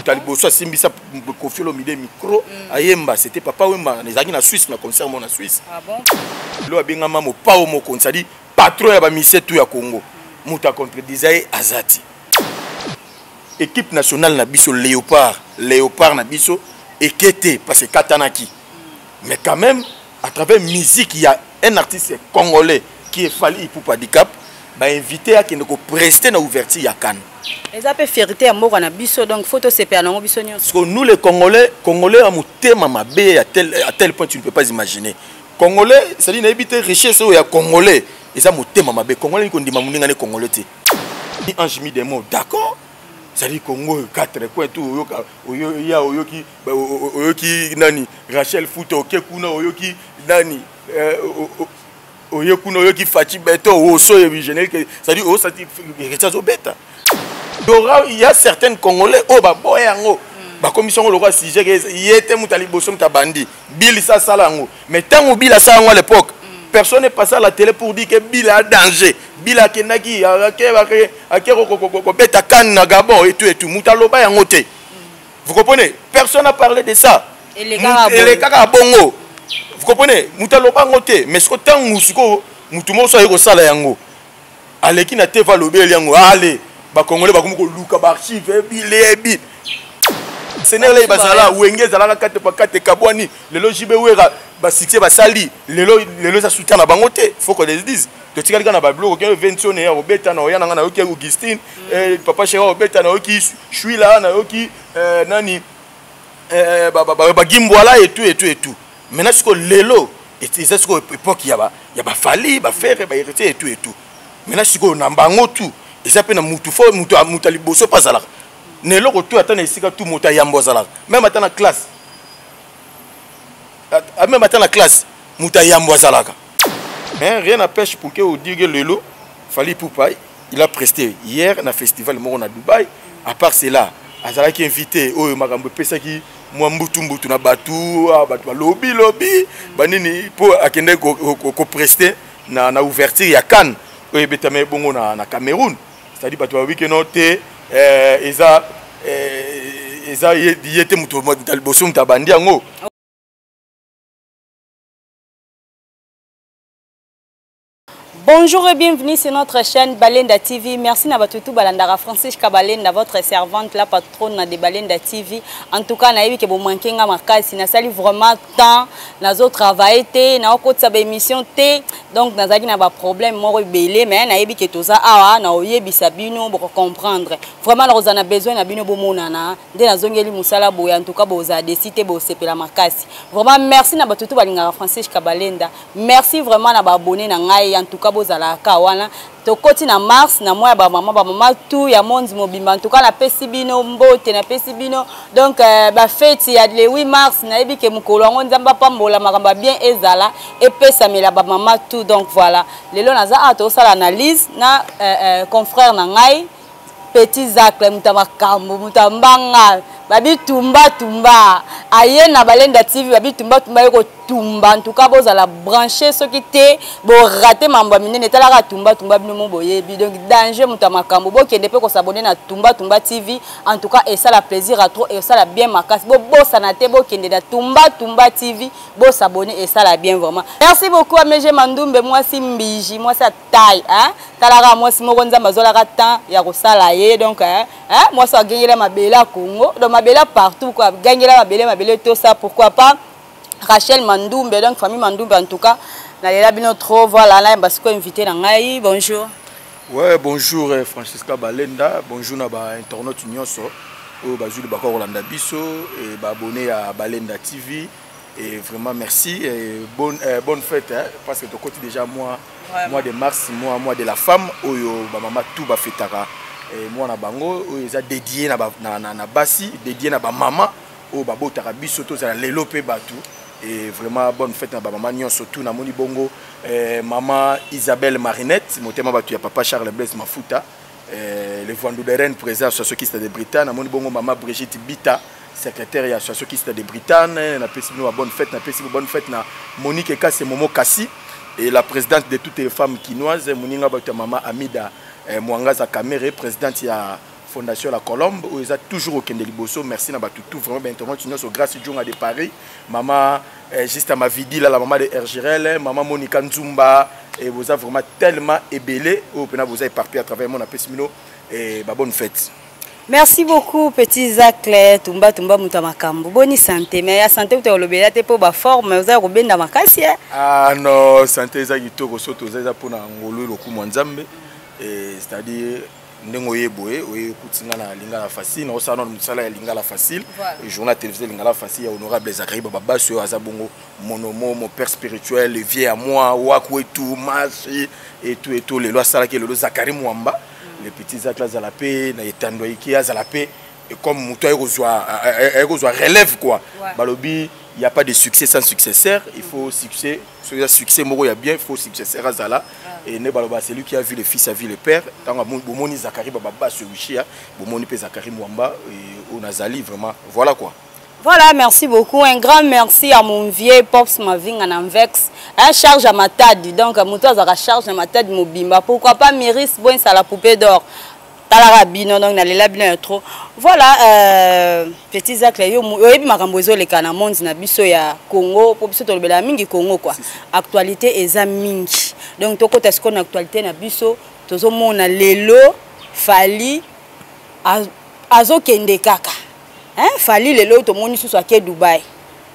Moto ya liboso asimbisa Koffi Olomide micro ayemba, c'était Papa Wemba, ezalaki na Suisse, na concert moko na Suisse. Ah bon? Lelo abengama mopao mokonzi, c'est-à-dire patron ya bamusicien tout ya Congo. Moto acontredisa ye aza te. Équipe nationale na biso Léopard, Léopard na biso eke te parce que ekatanaki. Mais quand même, à travers musique, il y a un artiste congolais qui est Fally Ipupa Dicap, ba invité akende ko prester na ouverture ya CAN. Eza pe fierté ya mboka na biso, donc faut tosepela nango biso nyonso. Parce que nous les Congolais, Congolais ya motema mabe à tel point tu ne peux pas imaginer. Congolais, c'est-à-dire nayebi te richesse oyo ya Congolais eza motema mabe. Congolais kondima moninga ne Congolais te. Ni ange mi démon, d'accord? C'est-à-dire Congo quatre coins tout oyoka oyo ya oyoki oyoki nani Rachel Fouta oke kuna oyoki nani oye kuna oyoki Fachi Beto oso yebi générique, c'est-à-dire osati héritier azobeta. Il y a certains Congolais oyo baboya yango, bakomisi yango lokola sujet ke ye te moto ya liboso, moto abandi. Bill sa asala yango, mais ntango Bill asala yango à l'époque, personne n'est passé à la télé pour dire que Bill a danger. Bill akendaki ake kobeta CAN na Gabon et tout et tout, moto aloba yango te. Vous comprenez? Personne n'a parlé de ça. Elekaka bongo. Vous comprenez? Moto aloba yango te. Mais siko ntango sikoyo motu moko so aye kosala yango, aleki na te, va alobeli yango, ale bakongolais bakomi koluka baarchive ebile ebile. Senele bazala Wenge ezalaka kate pa kate, kabwani. Lelo JB, Wera, basuccès basali lelo, lelo eza soutien na bango te. Faut qu'on les dise. Totikali kaka na babiloko ke ventione ya kobeta na oya na nga, nayoki Augustine, papa chéri obeta, nayoki Shwila, nayoki nani, bagimbwala et tout et tout et tout. Maintenant sikoyo lelo eza sikoyo époque ya baFally, baFerre, bahéritier et tout et tout. Maintenant sikoyo na bango tout eza mpe na mutu fo mutu ya liboso mpe azalaka na eloko tu, ata na esika tu moto ayambo azalaka, même ata na classe, même ata na classe moto ayambo azalaka. Mais rien n'empêche pour que odire que lelo Fally Ipupa, il a presté hier na festival moko na Dubaï. À part cela, azalaki invité oyo makambo epesaki mwa mbutu mbutu na bato, bato balobi lobi banini mpo akende koprester na ouverture ya CAN oyo ebetami ebongo na Cameroun. C'est-à-dire bato balobi ke no te, eza ye te moto ya liboso, moto abandi yango. Bonjour et bienvenue sur notre chaîne Balenda TV. Merci na batutu balandaka Francisca Balenda, votre servante, la patronne de Balenda TV. En tout cas, nayebi ke bo manquer nga makasi, nasali vraiment temps, nazo travailler te, na okotisa ba émission te. Donc nazalaki na ba problème moko ebele, mais nayebi ke toza awa na oyebisa bino boko comprendre. Vraiment nakozala na besoin na bino bomonana nde nazongeli mosala boye. En tout cas bozala déçus te, bosepela makasi. Vraiment merci na batutu balingaka Francisca Balenda. Merci vraiment na baabonné na ngai. En tout cas bozalaka wana. Tokoti na mars, na mwa ya bamama, bamama tout ya monde mobimba. En tout cas napesi bino mbote, napesi bino donc bafeti ya le 8 mars. Nayebi ke mokolo yango Nzambe apambola makambo ya bien ezala epesamela bamama tout. Donc voilà, lelo naza awa tozosala analyse na confrère na ngai Petit Zacle, moto ya makambo, moto ya mbanga, babi tumba tumba aye na Balenda TV, babi tumba tumba ye kotumba. En tout cas bozala branché, soki te borate mambo ya minene. Etalaka tumba tumba, bino mo boyebi. Donc danger, moto ya makambo, bokende mpe kos'abonner na Tumba Tumba TV. En tout cas esala plaisir à trop, esala bien makasi. Bobosana te, bokende na Tumba Tumba TV, bos'abonner, esala bien vraiment. Merci beaucoup Ameje Mandumbe, mwasi mbiji, mwasi ya taille, hein? Talaka mwasi moko Nzambe azwalaka temps ya kosala ye. Donc hein, mwasi agengela mabele ya Congo, donc mabele partout quoi, agengela mabele, mabele tout ça. Pourquoi pas Rachel Mandumbe? Donc famille Mandumbe, en tout cas nalela bino trop. Voilà, nayamba sikoyo invité na ngai. Bonjour. Ouais, bonjour Francisca Balenda, bonjour na ba internaute nyonso oyo bazwi libaka kolanda biso et baabonné ya Balenda TV. Et vraiment merci et bonne fête, hein, parce que tokoti déjà mois de mars, mois de la femme oyo bamama tout bafetaka mwana bango oyo eza dédié na basi, dédié na bamama oyo babotaka biso tozala lelo mpe bato. Et vraiment bonne fête na bamama nyonso tout. Namoni bongo mama Isabelle Marinette, motema bato ya papa Charles Blaise Mafuta, le Voandou de Rennes, président association Kista de Britagne. Namoni bongo mama Brigitte Bita, secrétaire ya association Kista de Britagne. Napesi bino ba bonne fête. Napesi bonne fête na Monique Ekase Momo Kasi et la présidente de toutes les femmes kinoises, moninga bato ya mama Amida Mwangaza Kamere, présidente ya Fondation La Colombe oyo eza toujours okende liboso. Merci na bato tout vraiment, bainternaute nyonso. Grâce Djonga de Paris, mama Juste Mavidila, la maman de Ergirel, mama Monica Nzumba, et boza vraiment tellement ebele oyo mpena boza éparpillé à travers mon apesi bino et ba bonne fête. Merci beaucoup, petit Zacle Tumba Tumba, moto ya makambo. Boni santé? Mais ya santé kuta kolobela te mpo baforme oza ya kobenda makasi, eh? Ah non, santé eza kitoko. So toza, eza mpona ngolu, lokumu ya Nzambe. C'est-à-dire ndenge oye boye, oye okuti nga na Lingala Facile, naosala nano mosala ya Lingala Facile, journal télévisé Lingala Facile ya honorable Zakari Bababasi, oyo aza bongo monomo, mon père spirituel, le vieux à moi, Wakwetu Masi et tout et tout. Lelo asalaki, lelo Zakari Mwamba, le petit Zacle, azala mpe na etando ayiki, azala mpe comme moto aye kozwa relève quoi. Balobi il y a pas de succès sans successeur. Il faut succès, soki eza succès moko ya bien, il faut successeur azala. Et nde baloba: celui qui a vu le fils a vu le père. Ntango bomoni Zakari Bababasi Wishia, bomoni mpe Zakari Mwamba oyo nazali vraiment, voilà quoi. Voilà, merci beaucoup. Un grand merci à mon vieux Pops Mavinga Namvex. Un charge à Matadi. Donc, moto azaka charge à Matadi mobimba. Pourquoi pas Miris Boins à la poupée d'or. Talara bino, donc nalela bino ya trop. Voilà, petit Zacle, yo oyebi makambo ezoleka na monde na biso ya Congo, po biso tolobela mingi Congo quoi. Actualité eza mingi. Donc tokota sikoyo na actualité na biso, tozomona lelo Fally azokende kaka. Hein, Fally lelo tomoni susu ake Dubai,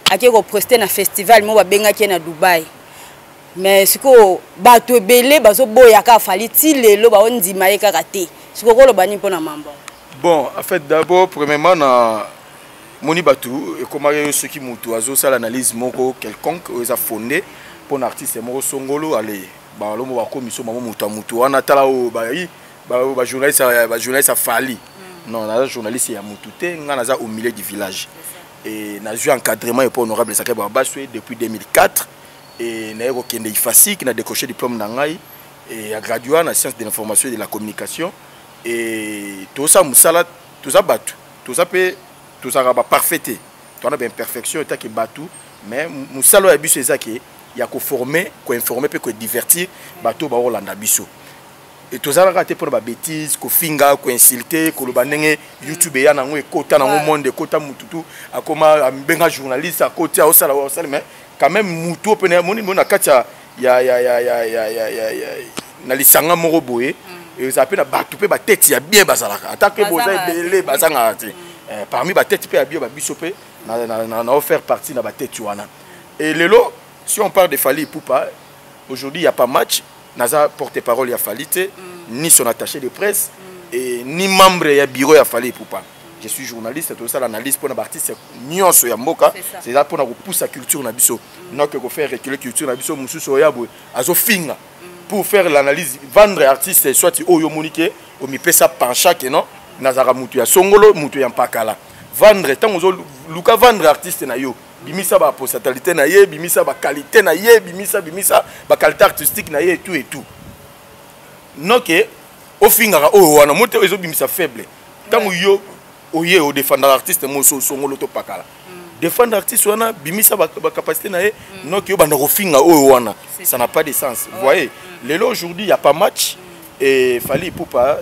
ake koprester na festival mo babengaki ye na Dubai. Mais sikoyo bato ebele bazoboya kaka Fally, ti lelo baondima ye kaka te. Sikoyo koloba nini mpona mambo? Bon, en fait, d'abord, premièrement, na moni bato ekomaki yo, soki moto azosala analyse moko quelconque oyo eza fondé mpo na artiste moko songolo, ale balomo bakomi so bango moto ya motu wana, tala oyo bayi bajournaliste afali. Non, naza journaliste ya motu te, nga naza au milieu du village et nazwi encadrement epo honorable Zakari Bababaswe depuis 2004 et naye kokende IFASIC na décroché diplôme na ngai et ya graduat na science de l'information et de la communication. Et tosala mosala, toza bato, toza mpe tozalaka baparfait te, toza na baimperfection etake bato, mais mosala oyo ya biso eza ke ya koformer, koinformer mpe kodivertir bato oyo bakolanda biso. E tozalaka te mpona babêtise, kofinga, koinsulter, koloba ndenge YouTube eya nango, ekota nango monde, ekota mututu akoma abenga journaliste, akoti aosala osala. Mais quand même mutu oyo pene moni moni na kati ya na lisanga moko boye, ezala mpe na bato mpe batete ya bien bazalaka, ata ke boza ebele, bazangaka te. Parmi batete mpe ya bien, babiso mpe na faire partie na batete wana. Et lelo, si on parle de Fally Ipupa aujourd'hui, il y a pas match. Naza porte-parole ya Fally te, ni son attaché de presse et ni membre ya bureau ya Fally Ipupa. Je suis journaliste, tozosala analyse mpona baartiste nyonso ya mboka. Eza mpona kopusa culture na biso, noke kofaire reculer culture na biso. Mosusu oya boye azofinga pour faire l'analyse, vendre artiste, soit oyo omoni ke omipesa penchant ke non, nazalaka mutu ya songolo, mutu ya mpakala. Vendre, ntango ozoluka vendre artiste na yo, bimisa bapotentialité na ye, bimisa baqualité na ye, bimisa baqualité artistique na ye et tout et tout. Noke ofingaka oyo wana mo te, ezobimisa faible. Ntango yo oye odefendaka artiste moso songolo to pakala, défendre artiste wana, bimisa bacapacité na ye, noki yo banda kofinga oyo wana, ça n'a pas de sens. Vous voyez, lelo aujourd'hui il y a pas match. Et Fally Ipupa,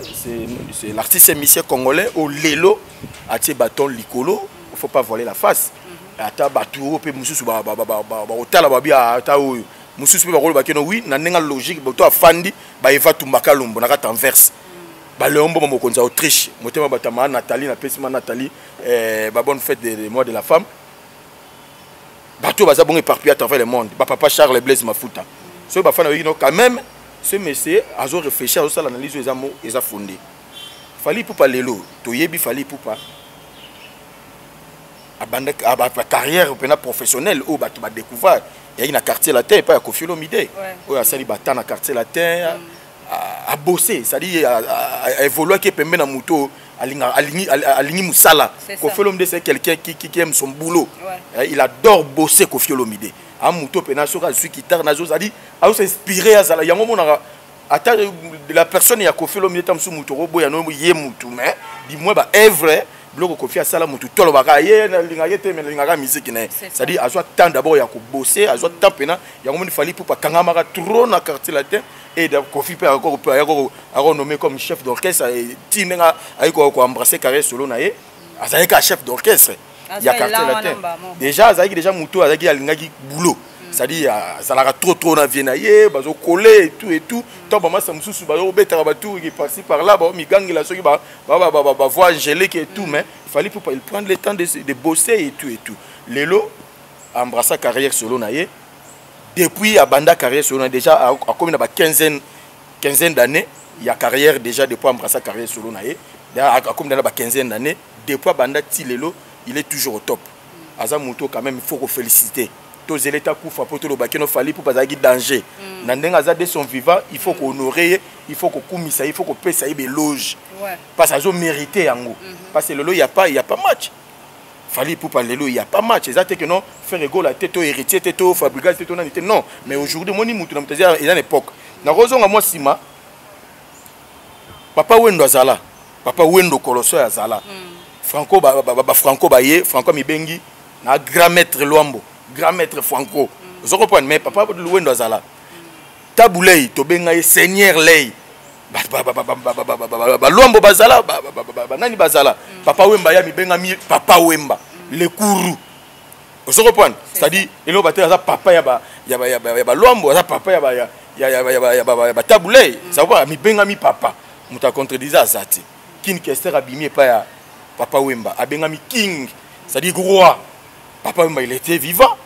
c'est l'artiste musicien congolais au lelo atie bâton likolo, il faut pas voiler la face. Ata bato oyo mpe mosusu bakotala babi, ata oyo mosusu mpe bakoloba keno oui, na ndenge logique, bato afandi baeva tumbaka lombo na kati Anvers, baleon Mboma, mokonzi ya Autriche, motema bato ya maa Nathalie, napesi ma Nathalie babonne fête de mois de la femme. Bato oyo baza bongo éparpillé à travers le monde, bapapa Charles Blaise Mafuta, soki bafana bayiki no, quand même ce monsieur azo réfléchir, azosala analyse oyo eza mo eza fondé. Fally Ipupa lelo toyebi Fally Ipupa abanda carrière mpena professionnelle oyo bato badécouvrir eyaki na Quartier Latin epai ya Koffi Olomide, oyo asali bata na Quartier Latin, abossé, c'est-à-dire aévoluaki pembe na moto alingi mosala. Koffi Olomide, c'est quelqu'un qui aime son boulot. Il adore bosser. Koffi Olomide a moto mpena soki azwi guitare nazo, c'est-à-dire azosinspire, azala yango monaka ata la personne ya Koffi Olomide. Ta mosusu moto okoboya no ye mutu, mais du moins baœuvre, biloko Koffi asala, motu to alobaka ye nalingaka ye te, mais nalingaka musique na ye. C'est-à-dire azwa temps d'abord ya kobosser, azwa temps mpena yango moni. Fally Ipupa akangamaka trop na Quartier Latin. Et Koffi mpe akonommé comme chef d'orchestre, ti ndenge ayi koembrasser carrière solo na ye, azalaki kaka chef d'orchestre ya Quartier Latin. Déjà azalaki déjà moto azalaki, alingaki boulot, c'est-à-dire azalaka trop trop na vie na ye, bazokole et tout et tout. Ntango bamasa mosusu bazobetaka batour par-ci par là, baomigangela soki bavoix angélique et tout, mais il fallait pour il prendre le temps de bosser et tout et tout. Lelo embrassa carrière solo na ye. Depuis abanda carrière solo na, déjà akomi na ba quinzaine d'années ya carrière déjà. Depuis embrassa carrière solo na ye, akomi na ba quinzaine d'années. Depuis abanda ti lelo, il est toujours au top. Aza moto quand même il faut koféliciter. Tozela ete akufa mpo tolobaki no Fally mpo bazalaki danger na ndenge aza de son vivant. Il faut kohonorer ye, il faut kokumisa ye, il faut kopesa ye baéloge parce que azomérite yango, parce que lelo y a pas match. Fally Ipupa lelo, y a pas match. Eza te que non, Ferre Gola te, to Héritier te, to Fabregas te, to nani te, non. Mais aujourd'hui moni mutu na mutu eza na époque. Nakozonga mwa nsima. Papa Wendo azala, Papa Wendo Koloso azala, Franco, bafranco baye, Franco mibengi na grand maître Lwambo, grand maître Franco, ozo comprendre. Mais Papa Wendo azala, Tabu Ley tobenga ye Seigneur Ley, Balwambo bazala, banani bazala. Papa Wemba ya mibengami Papa Wemba le Kuru, ozo comprendre. C'est-à-dire eloko bate aza papa ya Balwambo, aza papa ya baTabu Ley, ça mibengami papa. Moto acontredise aza te. King Kester abimi epai ya Papa Wemba, abengami King, c'est-à-dire roi. Papa Wemba, il était vivant.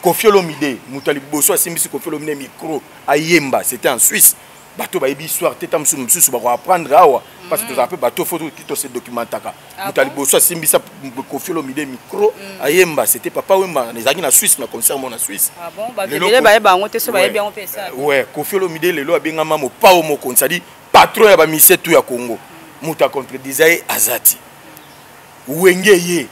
Koffi Olomide, moto ya liboso asimbisi Koffi Olomide micro ayemba, c'était en Suisse. Bato bayebi histoire te, ta mosusu mosusu bakoapprendre awa, parce que tozala mpe bato fo tose documentaka. Moto ya liboso asimbisa Koffi Olomide micro ayemba, c'était Papa Wemba. Ezalaki na Suisse, na concert mo na Suisse. Ouais, Koffi Olomide lelo abengama Mopao Mokonzi, c'est-à-dire patron ya bamusiciens tout ya Congo. Moto acontredisa ye aza te. Wenge ye,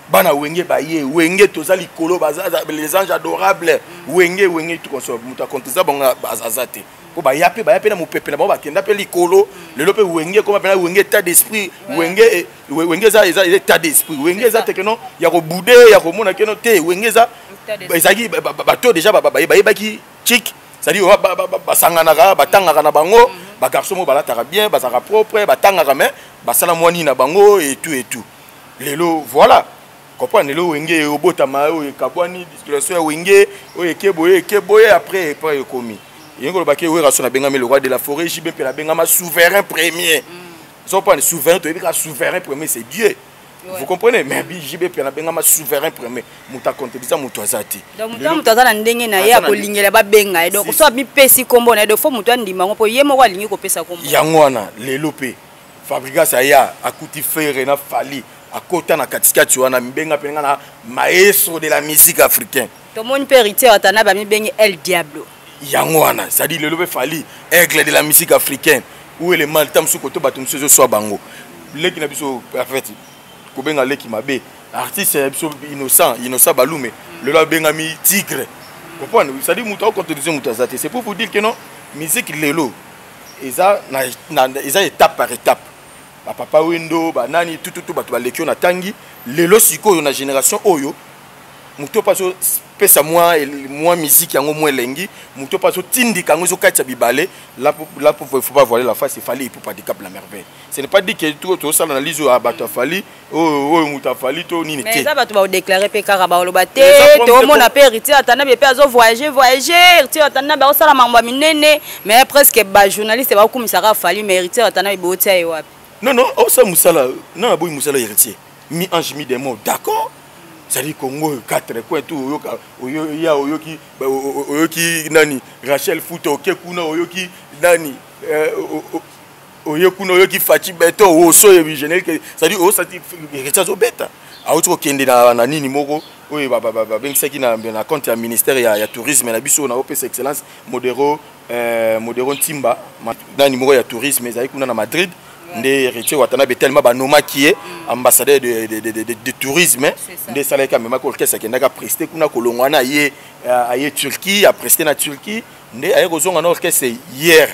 bana Wenge baye, Wenge toza likolo, les anges adorables, Wenge, Wenge tout consort. Moto acontredisa bango aza te, mpo baya mpe, baya mpe na mopepe na bango, bakenda mpe likolo. Lelo mpe Wenge ekoma mpena Wenge état d'esprit. Wenge, Wenge eza état d'esprit. Wenge eza te keno ya kobude, ya komona keno te. Wenge eza, ezalaki bato déjà bayebaki chik, c'est-à-dire basanganaka, batangaka na bango, bagarçon moko balataka bien, bazalaka propre, batangaka, mais basala mwa nini na bango et tout et tout. Lelo voilà, comprendre, lelo Wenge obotama, oyo ekabwani, discussion ya Wenge oyo eke boye, eke boye, après ekomi yengi kolobaki Werason abengami le roi de la forêt, JB mpe abengama souverain premier. Ozopane souverain, toyebi kaka souverain premier, c'est Dieu. Vous comprenez? Mais JB mpe abengama souverain premier, moto acontredisa moto aza te. Donc moto aza na ndenge na ye akolingela babenga ye. Donc so amipesi nkombo na ye, donc fo moto andima yango, mpo ye moko alingi kopesa nkombo. Yango wana lelo mpe Fabregas aya, akuti Ferre na Fally, akota na katikati wana, mibenga mpe nga na maestro de la musique africaine. Tomoni mpe Héritier Watana bamibengi El Diablo. Yango wana, c'est-à-dire lelo mpe Fally, aigle de la musique africaine. Où est le mal? Ta mosusu koto bato mosusu ezoswa bango. Leki na biso, en fait kobenga leki mabe, artiste ya biso Innocent, Innocent Balume, lelo abengami tigre, comprendre. C'est-à-dire moto akocontredire moto aza te. C'est pour vous dire que non, musique lelo eza eza étape par étape. Bapapa Wendo, banani tututu, bato baleki oyo natangi. Lelo sikoyo na génération oyo, moto mpo azopesa mwa musique yango mwa elengi, moto mpo azotindika yango ezokatisa bibale. Là, il faut pas voiler la face, Fally Ipupa Dicap la Merveille. Ce n'est pas dit que tosala analyse oyo ya bato afali oyo, moto afali to nini te. Eza bato baodéclare mpe kaka, baoloba te. Toomona mpe Héritier Watanabe mpe azovoyage voyage, Héritier Watanabe aosala makambo ya minene, mais presque bajournaliste baokumisaka Fally, mais Héritier Watanabe bootia ye wapi? Non, osala mosala non, aboyi mosala. Héritier, mi ange mi démon, d'accord. C'est-à-dire Congo quatre coins tout, oyoka oya, oyoki, oyoki nani, Rachel Futa, oke kuna, oyoki nani, oye kuna, oyoki Faci Beto, oso oyebi générique. C'est-à-dire osati Héritier azobeta, awuti kokende na nini moko oyo babengisaki na compte ya ministère ya tourisme na biso, na opesa excellence Modero Ntimba, nani moko ya tourisme ezali kuna na Madrid. Nde Héritier Watanabe, tellement banomaki ye ambassadeur de tourisme, nde esalaki amemaki orchestre, akendaki aprester kuna. Kolongwa wana, aye, aye Turquie, aprester na Turquie, nde aye kozonga na orchestre hier,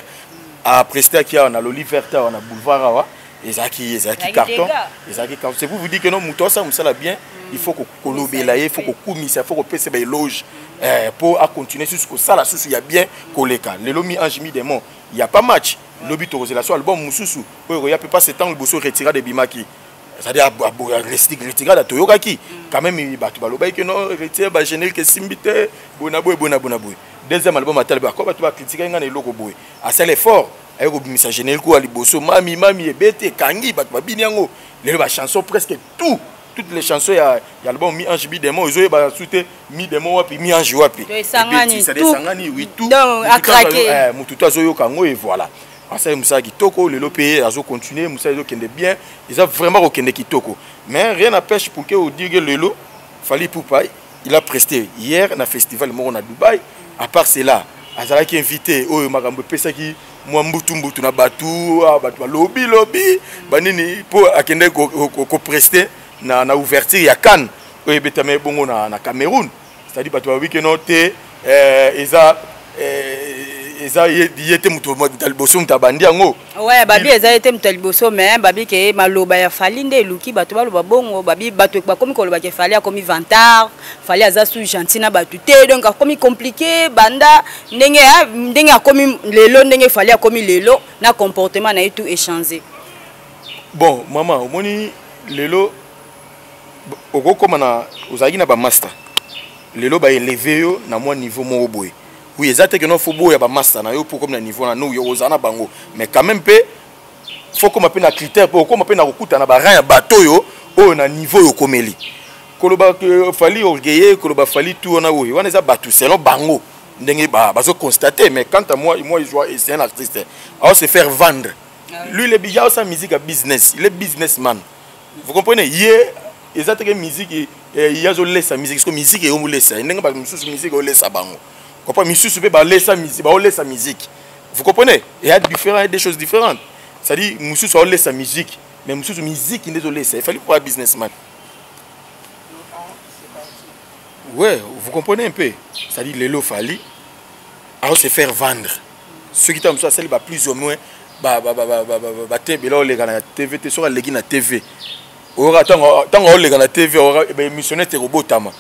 aprestaki awa na Loli Verte, awa na boulevard awa. Ezalaki carton, ezalaki carton. C'est pour vous dire que non, moto asala mosala bien. Il faut kolobela ye, il faut kokumisa, il faut kopesa baéloge mpo acontinue susu kosala susu ya bien koleka. Lelo Mi-Ange Mi-Démon, y a pas match. Lobi tokozela so album mosusu oyo ekoya mpe passe. Ntango liboso Retirade ebimaki, c'est-à-dire Retirade, toyokaki quand même bato balobaki ke non, retire bagénérique esimbi te, boye na boye, boye na boye na boye. Deuxième album atali ako bato bakritikaki ngai na eloko boye, asala effort, aye kobimisa générique oyo ya liboso, Mami Mami, ebeti, ekangi bato, babini yango. Lelo bachanson, presque tout, toutes les chansons ya album Mi-Ange Mi-Démon, ezoyeba su te Mi-Démon wapi, Mi-Ange wapi. Esangani. Oui, tout mutu to azoyoka yango et voilà, asali mosala kitoko. Lelo mpe azocontinue mosala, ezokende bien, eza vraiment kokende kitoko. Mais rien n'empêche pour que odirge lelo Fally Ipupa, il a presté hier na festival moko na Dubaï. À part cela, azalaki invité oyo makambo epesaki mwa mbutu mbutu na bato, bato balobi lobi banini mpo akendaki koprester na ouverture ya CAN oyo ebetami bongo na Cameroun. C'est-à-dire bato balobi ke no te, eza ye te moto ya liboso, moto abandi yango. Ouais, babi eza ye te moto ya liboso, mais babi ke maloba ya Fally nde eluki bato baloba bongo. Babi bato bakomi koloba ke Fally akomi vantard, Fally aza su gentil na bato te, donc akomi compliqué. Banda ndenge akomi lelo, ndenge Fally akomi lelo na comportement na ye, tout échanger. Bon, mama, omoni lelo okokóma na ozalaki na bamaster, lelo baéleve yo na mwa niveau moko boye. Oui, eza te ke no faut boya bamaster na yo mpo komi na niveau na no yo ozala na bango, mais quand même mpe faut koma mpe na critère mpo okóma mpe na kokuta na barang ya bato oyo na niveau oyo okomeli. Koloba Fally orgueilleux, koloba Fally tout wana, oyo wana eza bato selon bango ndenge bazoconstate. Mais quant à moi, moi c'est un artiste ao se faire vendre. Lui, il est déjà sa musique à business, il est businessman, vous comprenez? Ye eza teke musique ye azolesa musique, parce que musique eyomolesa ndenge bato misusu musique olesa bango, comprend? Misusu mpe balesa musique, baolesa musique, vous comprenez? Il y a différent, des choses différentes. C'est-à-dire mosusu aolesa musique, mais mosusu musique nde ezolesa. Il fallait pour un businessman, ouais, vous comprenez un peu? C'est-à-dire lelo Fally ao se faire vendre. Soki ntango mosusu asali ba plus ou moins batebela oleka na TV te, soki aleki na TV, oyoka ntango aoleka na TV, baémission nete ekobotama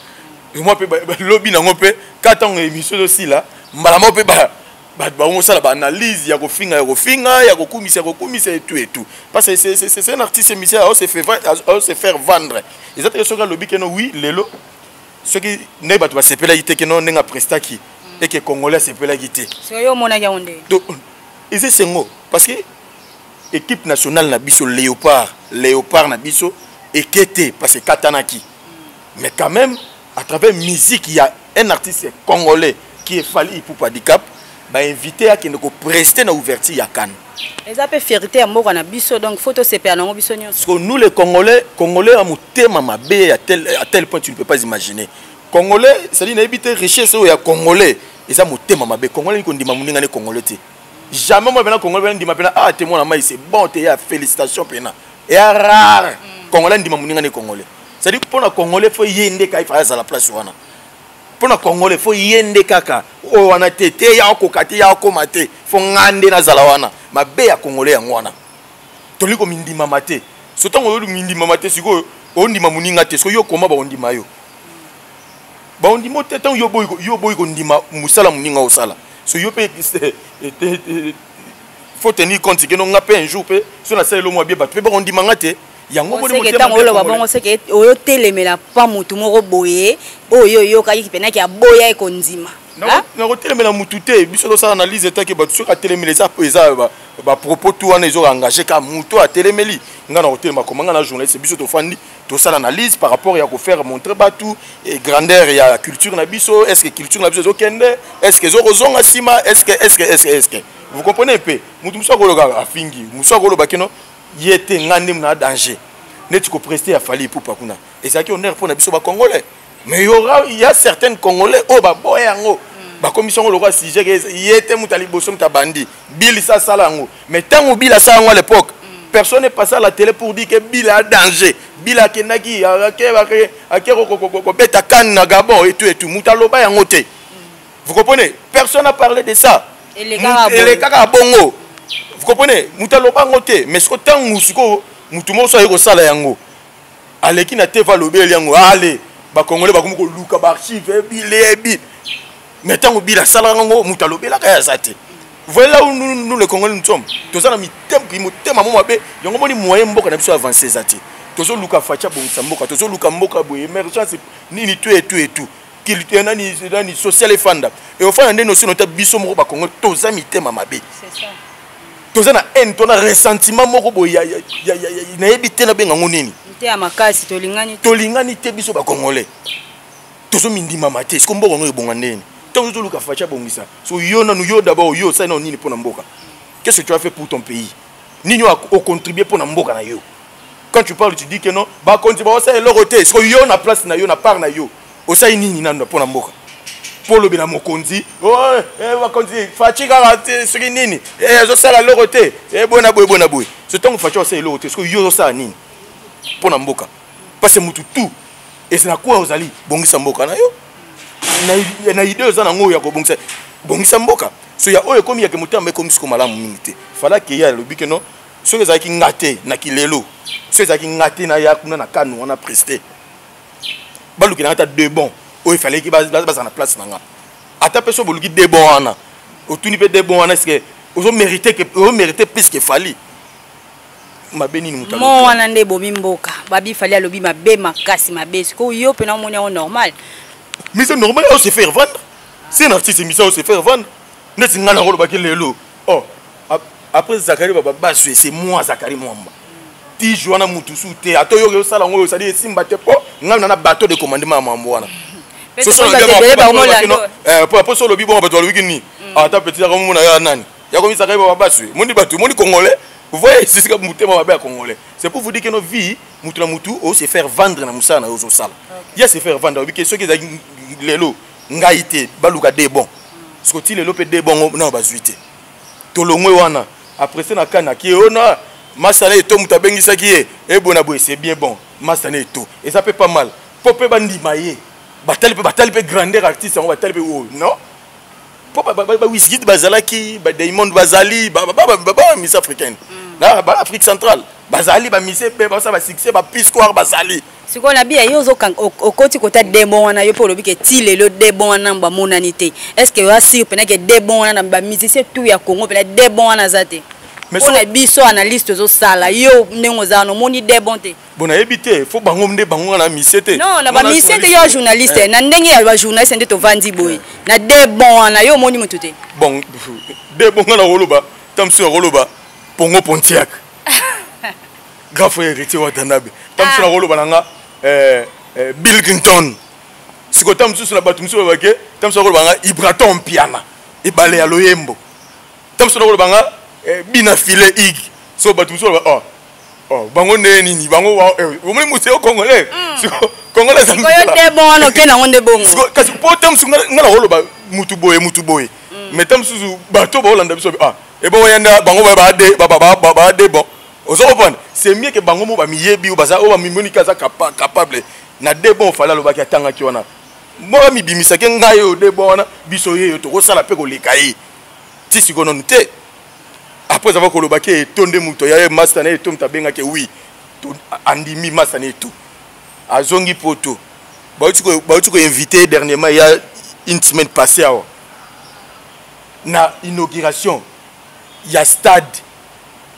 mwa mpe lobi nango mpe ka ntango émission ezosila, mbala moko mpe bato bango kosala baanalyse ya kofinga, ya kofinga, ya kokumisa, ya kokumisa et tout et tout, parce que c'est un artiste musicien ao se faire vendre. Eza teke soki alobi keno oui, lelo soki ndenge bato basepelaki te keno ndenge aprestaki eke Congolais asepelaki te. Soki omonaki yango nde Eza esengo parce que équipe nationale na biso, Léopard, Léopard na biso eke te parce que ekatanaki, mais quand même à travers musique il y a un artiste congolais qui est Fally Ipupa Dicap, bainvité akende koprester na ouverture ya CAN. Eza mpe fierté ya mboka na biso, donc faut tosepela nango biso nyonso. Parce que nous les Congolais, Congolais ya motema mabe à tel point tu ne peux pas imaginer. Congolais, c'est-à-dire nayebi te richesse oyo ya Congolais eza motema mabe. Congolais kondima moninga ne Congolais te, jamais. Moi pena Congolais pena ndima pena, ah te, mwana mai, c'est bon te, ya félicitation pena eya rare. Congolais ndima moninga ne Congolais, c'est-à-dire mpona Congolais faut ye nde kaka ifa azala place wana. Mpona Congolais faut ye nde kaka oyo wana te, te ya okoka te, ya okóma te, faut nga nde nazala wana. Mabe ya Congolais yango wana, tolingi komindimama te. So ntango oyo mindimama te, sikoyo ondima moninga te, soki yo koma baondima yo, baondima te. Ntango yo boyi kondima mosala moninga osala, so yo mpe faut tenir compte keno nga mpe un jour mpe so nasala elo mwa bie, bato mpe bakondima nga te. Yango seke ntango oloba bongo, seke oyo telemela pa motu moko boye oyo oyokaki mpenaki aboya ekondima. Nakotelemela mutu te. Biso tosala analyse etake bato. Soki atelemeli, eza bapropos tu wana ezoengage ka mutu atelemeli. Ngai na kotelema koma ngai na journaliste, biso tofandi tosala analyse par rapport ya kofaire montrer bato grandeur ya culture na biso. Est ce que culture na biso ezokende? Est ce que ezokozonga nsima? Est ce que, est ce que, est ce que, est ce que vous comprenez mpe? Mutu mosusu akoloba afingi, mosusu akoloba kino ye te, ngai nde na danger neti koprester ya Fally Ipupa kuna ezalaki honneur mpo na biso Bacongolais. Mais il y a certains Congolais oyo baboya yango, bakomisi yango lokola sujet ke ye te moto ya liboso, moto abandi. Bill sa asala yango, mais ntango Bill asala yango à l'époque, personne n'est passé à la télé pour dire que Bill a danger, Bill akendaki ake kobeta CAN na Gabon et tout et tout. Moto aloba yango te, vous comprenez? Personne n'a parlé de ça, elekaka bongo, vous comprenez? Moto aloba yango te. Mais siko ntango sikoyo motu moko so aye kosala yango, Aleki na TV, alobeli yango. Ale bacongolais bakomi koluka baarchive ebile ebile, mais ntango bila asalaka yango, moto alobelaka ye aza te. Voilà là où nous, nous les Congolais, nous sommes. Toza na mitema mo mabe. Yango moni moyen mboka na biso avancé eza te. Tozoluka Fatshi abongisa mboka, tozoluka mboka boye, émergence nini, tout et tout et tout, nani nani, social efanda e ofanda nde notion ota. Biso moko bacongolais toza mitema mabe, toza na haine, to na ressentiment moko boye, nayebi te nabenga yango nini. Te ya makasi, tolingani. Tolingani te. Biso bacongolais tozomindimama te. Siko mboka yango ebonga ndeni ntango tozoluka Fatshi abongisa? So yo nanu, yo d'abord, yo osali nano nini mpo na mboka? Qu'est-ce que tu as fait pour ton pays? Nini ocontribue mpo na mboka na yo? Quand tu parles, tu dis que non, bakonzi baosala eloko te. Siko yo na place na yo, na part na yo, osali nini nanu mpo na mboka, mpo olobela mokonzi, bakonzi, Fatshi kaka te, soki nini, azosala eloko te, boye na boye, boye na boye? So ntango Fatshi osala eloko te, soki yo ozosala nini mpo na mboka? Parce que mutu tout ezala kuwa ozali bongisa mboka na yo na idée oza nango ya kobongisa, bongisa mboka. So ya oyo ekomi yake motema ekomi siko malamu mingi te. Falaki ye alobi ke non, soki ezalaki nga te na kilelo, soki ezalaki nga te na ya kuna na kanu wana preste, balukela ata deux bons oyo efaleki bazala na place na nga. Ata mpe so boluki deux bons wana, otuni mpe deux bons wana, est-ce ozomérite plus que Fally? Mabe nini moto? Mo wana nde ebomi mboka. Babi Fally alobi mabe makasi, mabe. Sikoyo yo mpena omoni yango normal? Mais c'est normal, se faire vendre. C'est un artiste émission, se faire vendre. Neti nga nango olobaki lelo, oh, après Zakari bababaswe, c'est moi Zakari Mwamba tige wana, mutu su te. Ata oyoki osala yango oyo osali esimba te, mpo ngai na bateau de commandement ya mambo wana. Po so olobi bongo, bato balobiki nini? Ata petit akomona ya nani yakomisaka ye bababaswe. Moni bato, moni congolais, vous voyez sisika motema mabe ya congolais. C'est pour vous dire que nos vies, mutu na mutu o se faire vendre na mosala na yo ozosala. Ya se faire vendre, olobi ke soki ezalaki lelo ngai te, baluka de bon. Siko ti lelo mpe de bongo nano bazwi te. Tolongwe wana, après na kani aki ona masana eto, moto abengisaki ye ebona boye, c'est bien bon. Masana eto eza mpe pas mal, mpo mpe bandima ye, batali mpe, batali mpe grandeur artiste yango, batali mpe oyo non, mpo baWizkid bazalaki, badiamond bazali, bamise africaine na baafrique centrale bazali, bamise mpe basala basuccès, bapisquoire bazali. Sikoyo na biya yo okoti kota debon wana, yo mpe olobi ke ti lelo debon wana bamonani te. Est ce que oza sûr mpena ke debon wana na bamusicien tout ya Congo mpena debon wana aza te? Mpona biso analyste ozosala, yo ndenge ozala na omoni debon te? Bon, nayebi te, fo bango nde bango na misie te. Non, na bamisie te, yo journaliste, na ndenge ya bajournaliste nde tovandi boye, na debon wana yo omoni motu te? Bon, debon nga na koloba ta mosusu, nakoloba Pongo Pontiac, grand frère Héritier Watanabe. Ta mosusu nakoloba na nga Bill Clinton. Sikoyo ta mosusu na bato mosusu babake, ta mosusu nakoloba nga Ibraton Mpiana, ebale ya loyembo. Ta mosusu nakoloba nga Bina File Ig. So bato mosusu baloba, oh, oh, bango nde nini bango? Omoni mosu yo congolais, congolais. Sikoyo nde bon wana okende yango nde bongo. Kasi po te mosusu nga nakoloba mutu boye, mutu boye, mais ta mosusu bato baolanda biso, ah, ebongo yanda bango baade bon. Ozo comprendre? C'est mieux que bango mo bamiyebi oyo baza, oyo bamimoni aza capable na de bon. Fally alobaki, atangaki wana mo bamibimisaki ngai oyo de bon wana, biso ye oyo tokosala mpe koleka ye. Ti sikoyo nanu te. Après avoir kolobaki eto nde moto ya ye master na ye, eto moto abengaki, oui, andimi master na eto, azongi poto. Bauti koinvite dernièrement, ya une semaine passée awa, na inauguration ya stade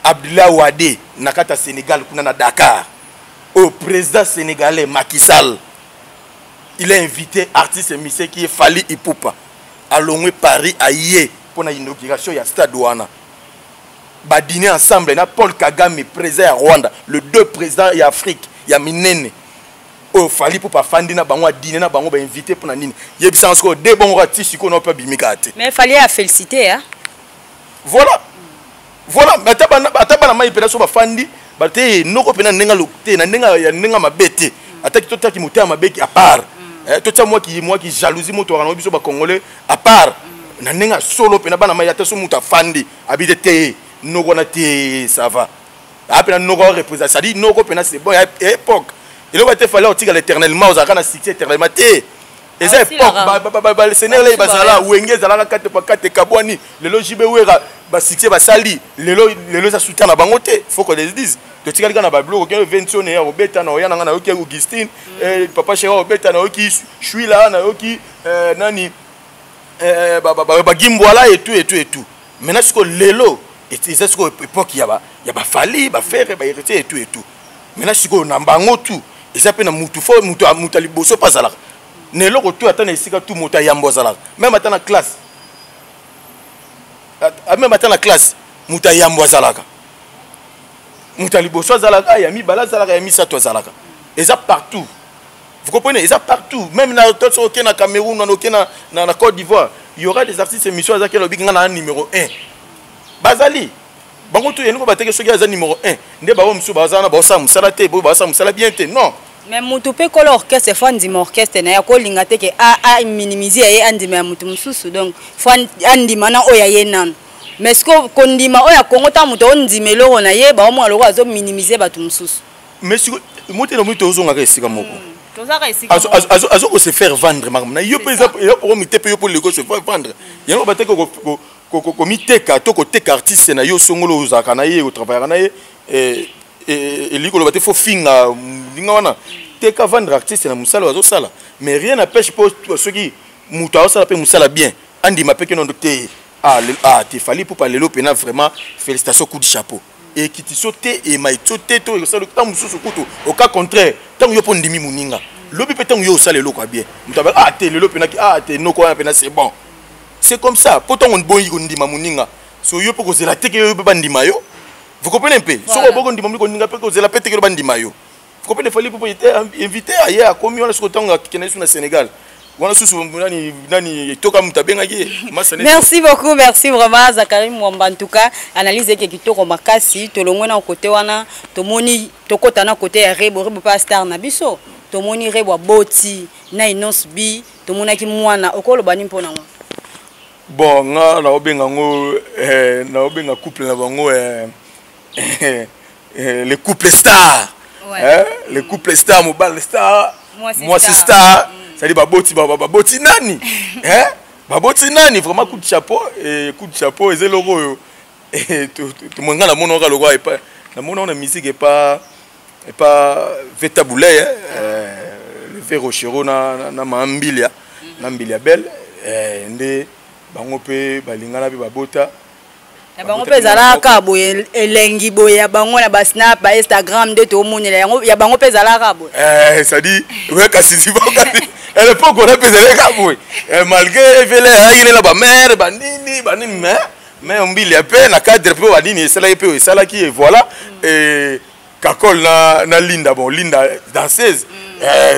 Abdoulaye Wade na kati ya Sénégal kuna na Dakar, oyo président sénégalais Macky Sall, il a invité artiste musicien qui est Fally Ipupa. Alongwe Paris, aye mpona inauguration ya stade wana, badîner ensemble na Paul Kagame, président ya Rwanda, le deux présidents ya Afrique ya minene oyo Fally mpo bafandi na bango, adîner na bango, bainvité mpona nini? Yebisanga sikoyo, de bongo ati sikoyo na mpe abimika te. Mais Fally a félicité, hein? Voilà, ata bana mai mpena so bafandi bate noko mpena ndenge te, na ndenge ya ndenge mabe te, ataki totiaki motema mabe à part, totia mwaki jalousie moto wakana biso bacongolais à part, na ndenge ya solo mpena bana mai, ata so moto afandi abi te te noko wana te, ça va apena noko représente, c'est-à-dire noko mpena c'est bon. Ya époque eloko te, Fally otikala éternellement, ozalaka na succès éternellement te. Eza époque basenele bazala, Wenge ezalaka kate pa kate, kabwani. Lelo JB, Wera, basuccès basali lelo, lelo eza soutien na bango te, faut qu'on les dise. Totikali kaka na babiloko ke Ventione ya kobeta na oya na ngai, nayoki Augustine, papa chéri akobeta, nayoki Shwila, nayoki nani, bagimbwala et tout et tout et tout. Maintenant sikoyo lelo eza sikoyo époque ya baFally, baFerre, baHéritier et tout et tout. Maintenant sikoyo na bango tout eza mpe na mutu fo mutu ya liboso mpe azalaka na eloko tu, ata na esika tu moto ayambo azalaka, même ata na classe, même ata na classe moto ayambo azalaka, moto ya liboso azalaka, ya mibale azalaka, ya misato azalaka. Eza partout, vous comprenez? Eza partout, même na to soki oke na Cameroun, wana oke na Côte d'Ivoire, il y aura des artistes émission azaki alobi nga na numéro 1. Bazali bango tu elingo bateke. Soki aza numéro 1 nde bango mosusu baza wana baosala mosala te, boyo baosala mosala bien te, non. Mais motu mpe kolo orchestre fo andima orchestre na ye. Akolinga te ke aminimize ya ye, andima ya motu mosusu. Donc fo andima na oyo aye nano. Mais siko kondima oyo ya Kongo, ntango moto ondima eloko na ye, baomona loko azominimize bato mosusu. Mais siko mote na moi tozongaka esika moko. Azo ko se faire vendre makambo na yo mpe eza okomite mpe yo mpo leko se faire vendre yango bateke komiteka to koteka artiste na yo songolo ozalaka na ye, otravaillaka na ye. Elingi koloba te fo finga ndinga wana. Teka, vendre artiste na mosala oyo azosala, mais rien n'empêche mpo soki moto azosala mpe mosala bien, andima mpe kenondo te. Ah, te, Fally Ipupa lelo mpena vraiment félicitation, coup de chapeau. Ekiti so te, emaiti so te, to ekosala ntango mosusu kutu au cas contraire. Ntango yo mpo ndimi moninga, lobi mpe ntango yo osala eloko ya bien, moto abe ah te, lelo mpenaki ah te, noko wana mpena c'est bon, c'est comme ça. Mpo ntango boyi kondima moninga, so yo mpe kozela teke yo mpe bandima yo, vous comprenez? Mpe soki oboki kondima koninga mpe kozela mpe teke yo bandima yo, vous comprenez? Fally Ipupa était invité, aye akomi wana. Soki ntango akende su na Sénégal wana susu nani nani etoka moto abengaki ye. Merci beaucoup, merci vraiment Zakari Mwamba. En tout cas analyse eke kitoko makasi. Tolongwe na kote wana, tomoni tokɔta na kote ya Rebo. Rebo mpe star na biso, tomoni Rebo aboti na Innoss'B, tomonaki mwana. Okoloba nini mpo nango? Bon, nga naobenga yango, naobenga couple na bango le couple star, ouais. Le couple star, mobali star, mwasi star. C'est-à-dire baboti, baboti nani, hein? Baboti nani? Vraiment coup de chapeau et coup de chapeau. Eza eloko oyo nga namonaka lokwa epa namona na musique epa Veta Boulay, le ve Rochero na Mambilia na Mbilia Belle, nde bango mpe balingana mpe babota. Na bango mpe ezalaka boye, elengi boye ya bango na basnap, baInstagram, nde tomonela yango ya bango mpe ezalaka boye. C'est-à-dire ouais, kasi à l'époque wana mpe ezalaka boye, malgré evele ayaki na bamare banini banini, mais Mbilia mpe na cadre mpe banini esalaki mpe esalaki et voilà. Et Kakol na Linda, bon, Linda danseuse,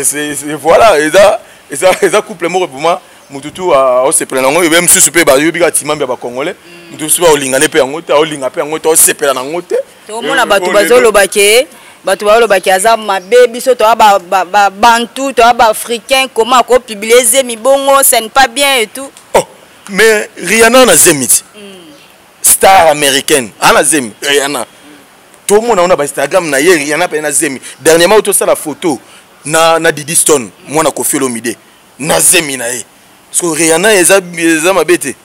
c'est voilà, eza couple moko vraiment motu tu aosepela nango. Ebe mosusu mpe bayobi kaka timambi ya bacongolais, motu mosusu aolingane mpe yango te, aolinga mpe yango te, aosepela nango te. Tomona bato bazoloba ke, bato bazoloba ke aza mabe. Biso toa babantu, toa baafricain, comment akopublier zemi bongo? Ce n'est pas bien et tout. Oh, mais Rihanna na zemi ti, star américaine ana zemi. Rihanna tomona wana baInstagram na ye, Rihanna mpe na zemi. Dernièrement tosala photo na Didi Stone, mwana Koffi Olomide, na zemi na ye. So Rihanna eza mabe te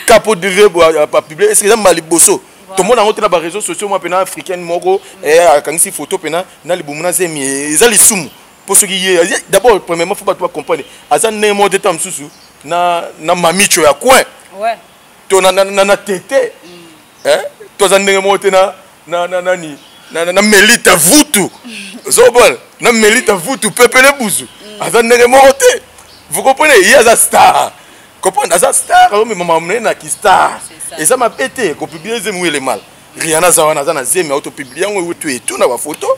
kapo dire apublier. Est-ce eza mbala liboso tomona yango te na baréseaux sociaux? Mwa mpena africaine moko akangisi photo mpena na libumu na zemi, eza lisumu? Mpo soki ye d'abord, premièrement fo bato bacomprendre, aza ndenge moko te ta mosusu na mamicho ya coin to na tete, to aza ndenge moko te na nani, na Melita Vutu. Ozobona na Melita Vutu pepele buzu, aza ndenge moko te, vous comprenez? Ye aza star, comprendre, aza star, azomema makambo na ye na kistar. Eza mabe te kopublier zemi wele mal. Rihanna aza wana, aza na zemi, autopublier yango etu etu na bafoto.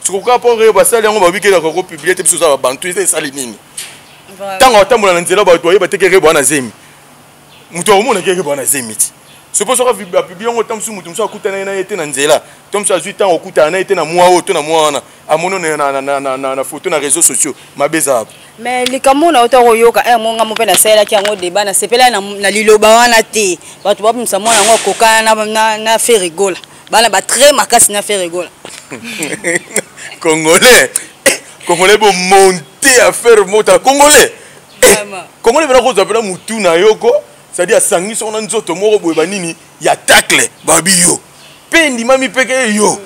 Sikoka mpo oyo basali yango babikelaka kopublier te. Biso oza babantu, eza esali nini? Ntango atambola na nzela, bato bayeba te ke Rebo wana zemi. Moto akomona ke Rebo wana zemi ti sopo soki apublier yango, ntango mosusu moto mosusu akutana ye na ye te na nzela, to mosusu azwi ntango okutana na ye te na mwa oyo to na mwa wana, amoni na photo na réseaux sociaux, mabe eza? Mais likambo na ota koyoka monga mo mpe nasalelaki yango débat, nasepelaki na liloba wana te. Bato babimisa mwana yango akokana na Ferre Gola, bana batre makasi na Ferre Gola. Congolais, congolais bomonte affaire motala congolais, congolais mpena kozwa mpena mutu na yo ko, c'est-à-dire asangisi ngo na nzoto moko boye, banini ya tacle babi yo mpe endimami mpe ke yo.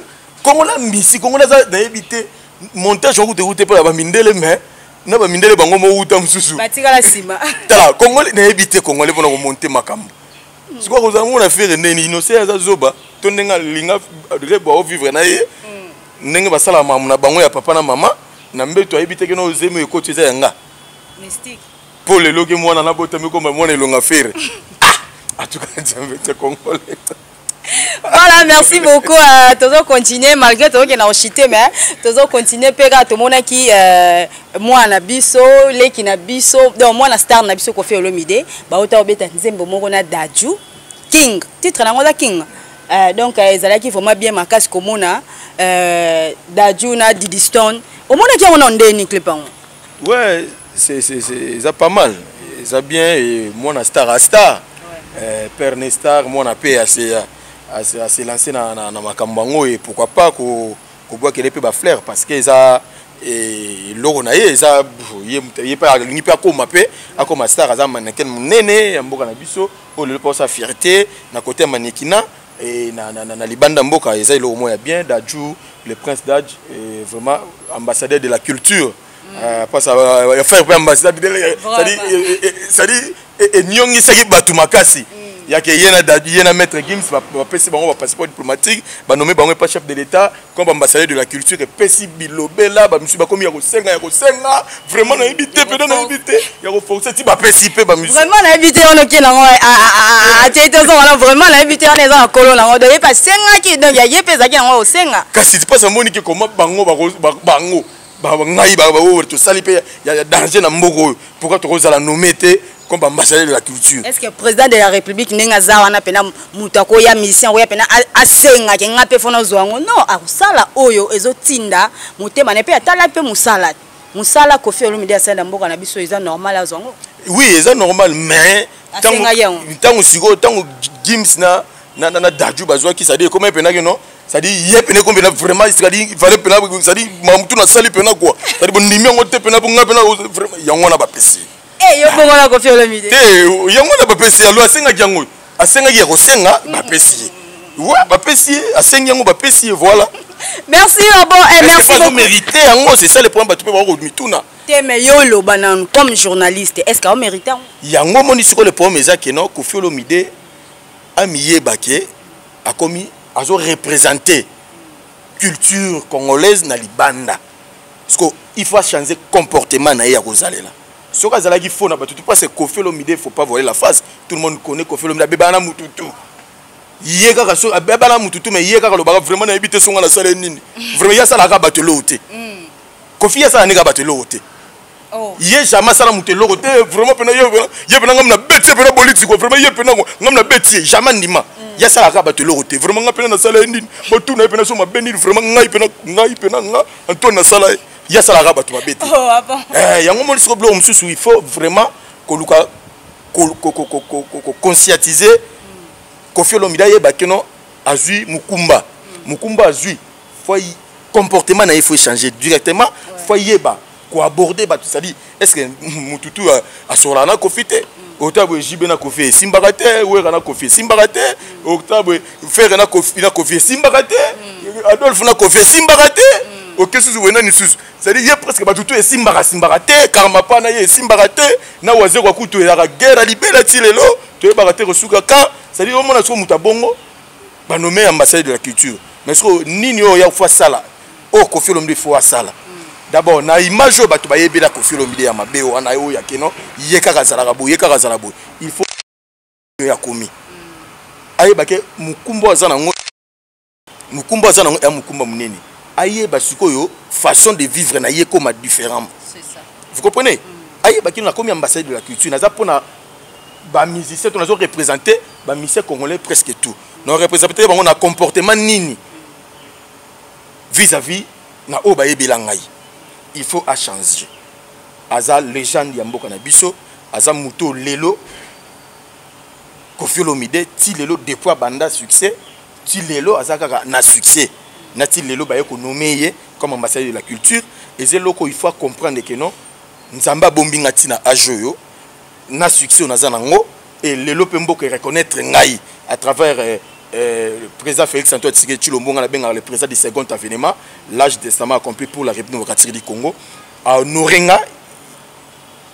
Congolais mbisi, Congolais aza nayebi te montage okuta ekuta mpo na bamindele, mais na bamindele bango mowuta mosusu. Batikala nsima. Tala, Congolais, nayebi te, Congolais mpona komonte makambo sikoyo kozala mona Ferre ndeni Innocent aza zoba to ndenge alinga Rebo aovivre na ye, ndenge basalaka makambo na bango ya papa na mama na mbeto, ayebi te keno ozemi ekoti eza ya nga. Mystique. Mpo lelo ke mwana nabotami komba mwana elonga Ferre. Ah, en tout cas, Nzambe te, Congolais. Voilà, merci beaucoup. Tozo continuer malgré tozo na chuter, mais tozo continuer pe kaka tomonaki mwana biso, leki na biso, donc mwana star na biso Koffi Olomide, bauta obeta nzembo moko na Dadju King. Titre nango za King. Donc ezalaki vraiment bien makasi komona Dadju na Didi Stone. Omonaki yango na ndeni clip yango? Ouais, c'est eza pas mal, eza bien. Et mwana star a star, père ne star, mwana mpe ase lancé na makambo yango. Et pourquoi pas kobwakele mpe bafleur, parce que eza eloko na ye, eza ye mpe alingi mpe akóma, mpe akóma star. Aza mannequin monene ya mboka na biso oyo lelo mpe osa fierté na côté ya mannequinat et na libanda mboka. Eza eloko moko ya bien. Dadju, le prince Daj, est vraiment ambassadeur de la culture. Parce ya faire mpe ambassadeur, c'est-à-dire eniongisaki bato makasi yake ye na Dadju, ye na Maître Gims, bapesi bango bapasseport diplomatique, banome bango epa chef de l'État comme ambassadeur de la culture. Epesi bilobela, bamisusu bakomi ya kosenga, ya kosenga. Vraiment nayebi te, mpena nayebi te, ya koforce ti bapesi mpe bamisusu. Vraiment nayebi te wana okie nango atie te, ozo wana vraiment nayebi te wana eza na kolo nango. Donc ye mpe asengaki, donc ya ye mpe ezalaki yango osenga. Kasi mpasi amoni ke koma bango bango ngai oyo tosali mpe ya danger na mboka oyo, pourquoi tokozala nommé te comme ambassadeur de la culture? Est ce que président de la République, ndenge aza wana, mpena moto akoya, musicien akoya mpena asengaki nga mpe fona ozwa yango? Non, akosala oyo ezotinda motema na ye mpe atala mpe mosala Koffi Olomide asali na mboka na biso. Eza normal azwa yango. Oui, eza normal, mais Asengaki yango. Ntango sikoyo, ntango Gims na Dadju bazwaki, c'est-à-dire ekoma epenaki non, c'est-à-dire ye pene ko mpena vraiment, c'est-à-dire fallait pena, c'est-à-dire mamutu nasali pena quoi, c'est-à-dire bondimi yango te pena bonga pena vraiment yango wana bapesi. Eh, yo bongo na Koffi Olomide? Te, yango wana bapesi. Alo asengaki yango, asengaki ya kosenga, bapesi ye wa, bapesi ye, asengi yango, bapesi ye, voilà. Merci bon, eh, merci beaucoup. Mérité yango, c'est ça le problème. Bato mpe bakomituna. Te, mais yo oloba nanu comme journaliste, est ce que aomérite yango? Yango omoni sikoyo, le problème eza ke non, Koffi Olomide amiyeba ke akomi azoreprésente culture congolaise na libanda, parce que il faut changer comportement na ye ya kozalela. Soki azalaki faux na bato tu, parce que Koffi Olomide, faut pas voiler la face, tout le monde connaît Koffi Olomide abebana na mutu tu. Ye kaka so abebana mutu tu, mais ye kaka alobaka vraiment nayebi te songa nasala nini. Vraiment ye asalaka bato eloko te. Koffi ye asala ndenge bato eloko te. Ye jamais asala moto eloko te. Vraiment mpena ye mpena ngam na beti ye mpena politike. Vraiment ye mpena ngam na beti ye jamais ndima. Ye asalaka bato eloko te. Vraiment nga mpena nasala ye nini? Botuna ye mpena so mabe nini. Vraiment ngai mpena, ngai mpena, nga Antoine nasala ye. Ye asalaka bato mabe te. Oh, ah bon. Yango moni sikoyo biloko mosusu, il faut vraiment koluka conscientiser Koffi Olomide, ayeba keno azwi mokumba. Mokumba azwi, faut comportement na ye faut changer directement, faut yeba koaborder bato. C'est-à-dire, est ce que mutu tu asolaka na Koffi te? Ota boye JB na Koffi esimbaka te, Wera na Koffi esimbaka te, ota boye Ferre na Koffi esimbaka te, Adolphe na Koffi esimbaka te, oke susu boye nani susu. C'est-à-dire ye presque bato tu esimbaka simbaka te. Karma pa na ye esimbaka te na Wazekwa, kutu ezalaka guerre libela ti lelo, toyebaka te kosuka ka. C'est-à-dire omona soko moto abongo banome ambassadeur de la culture, mais soko nini oyo ya faut asala, oyo Koffi Olomide faut asala d'abord na image oyo bato bayebela Koffi Olomide ya mabe wana, oyo ya keno ye kaka azalaka boye, ye kaka azala boye, il faut oyo akomi ayeba ke mokumba aza nango, mokumba aza nango ya mokumba monene. Ayeba sikoyo façon de vivre na ye koma différent. Vous comprenez? Ayeba kino nakomi ambassadeur de la culture, naza mpona bamusicien to nazo représente bamusicien congolais presque tout, na représente bango na comportement nini vis-à-vis na oyo bayebela ngai. Il faut achanger. Aza légende ya mboka na biso, aza moto lelo Koffi Olomide ti lelo, depuis abanda succès ti lelo aza kaka na succès na ti lelo baye konome ye comme ambassadeur de la culture. Eza eloko il faut comprendre ke non, Nzambe abombi nga ntina age oyo na succès oyo naza nango e lelo mpe mboka ereconnaître ngai à travers Président Félix Antoine Tshisekedi Tshilombo, nga nabengaka le président du second avènement, l'âge testament accompli pour la République démocratique du Congo, ahonorer nga